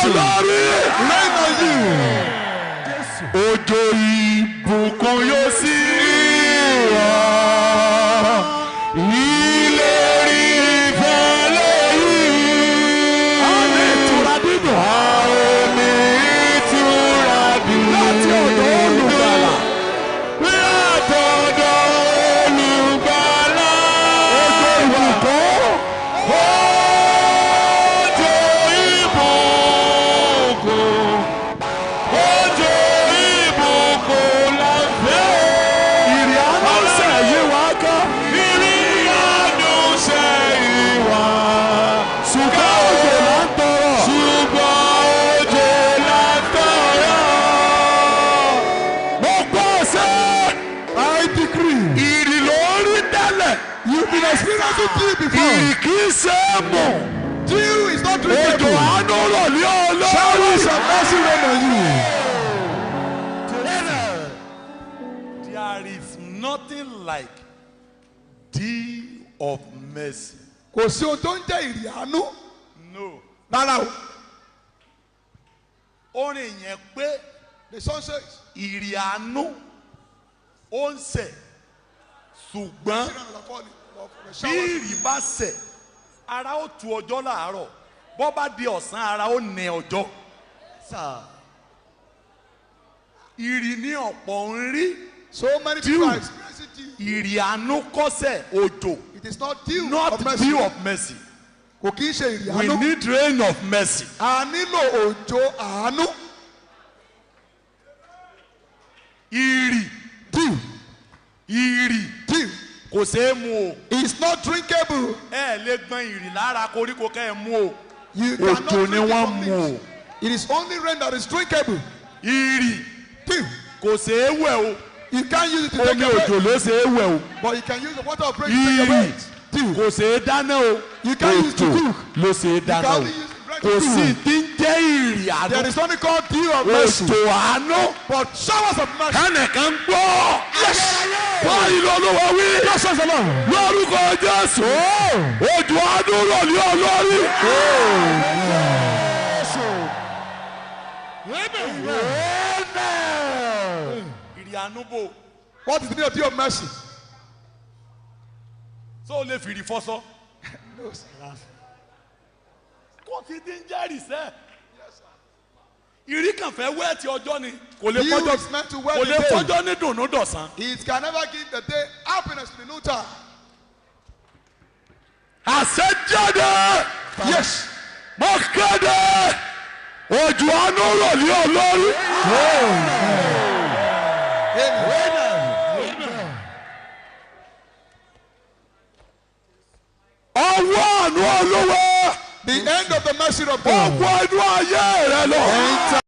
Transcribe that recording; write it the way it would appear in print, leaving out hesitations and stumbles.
mercy olórí. rain on you. Òjò ìbùkún yóò sì rọ̀. Ìlérí ìfẹ́ lèyí. A ní ìtura dídùn. A ó ní ìtura dídùn. Láti ọ̀dọ̀ Olùgbàlà. Látọ̀dọ̀ Olùgbàlà. Òjò ìbùkún. Òjò ìbùkún. Òjò ìbùkún la fẹ́. Ìrì àánú sẹ̀ yí wa ká. Ìrì àánú ṣe ìwà. Ṣùgbọ́n òjò là ń tọrọ. Ṣùgbọ́n òjò la tọrọ. Mo gbọ́ ṣe. I decree. Ìrì ló ń rí tẹ́lẹ̀. You've been experiencing dew before. Ìrì kì í ṣe é mọ̀. Dew is not Òjò drinkable. àánú rọ̀ lé olórí. Showers of mercy rain on you. There is nothing like dew of mercy. Kò sí ohun tó ń jẹ́ ìrì àánú. No. Rárá o. Orin yẹn pé The song says, ìrì àánú ó ń sẹ̀, ṣùgbọ́n bí ìrì bá sẹ̀, ara ó tu ọjọ́ láàárọ̀, bọ́ bá di ọ̀sán, ara ó nẹ ọjọ́. Ìrì ní ọ̀pọ̀ ń rí. So many people are experiencing dew. Ìrì àánú kọ́sẹ̀, òjò. It is not dew Not of mercy. dew of mercy. Kò kí ń ṣe ìrì We àánú. need rain of mercy. A nílò òjò àánú. Ìrì. Dew. Ìrì. Dew. Kò ṣeé mu o. It's not drinkable. Ẹ lè gbọn ìrì lára koríko kẹ́ ẹ mú o. You cannot Òjò ni drink it wọ́n from mú o. leaves. It is only rain that is drinkable. Ìrì Dew. kò ṣeé wẹ̀ o. You can't use it to take Omi a òjò bath. ló ṣeé wẹ̀ o. But you can use the water of rain to take a Ìrì bath. Dew. kò ṣeé dáná o. You can't use to Òjò cook. ló ṣeé You dáná can o. only use bread to Kò sí cook. ti ń jẹ́ ìrì àánú. There is something called dew of mercy. Òjò àánú. But showers of mercy. Ẹnìkan gbọ́. Báyìí lọ́lọ́wọ́ wí. Lórúkọ Jésù. Òjò àánú rọ̀ lé olórí. Ìrì àánú bò. What is the meaning of dew of mercy? Tó o lè fìrì fọṣọ. No, sir. Kò sí ti ń jẹ́rìí sẹ́. Ìrì kan fẹ́ wẹ́ẹ̀tì ọjọ́ ni. Kò lè Dew fọjọ́, is meant to wet kò the lè day. fọjọ́ ní dùnú dọ̀sán. It can never give the day happiness to the new time. Àṣẹ jáde. Yes. Mo kéde. Òjò àánú rọ̀ lé olórí. Amen. Ọwọ́ àánú Olúwa. The end of the mercy of Ó God. wọ inú ayé rẹ lọ. Enter.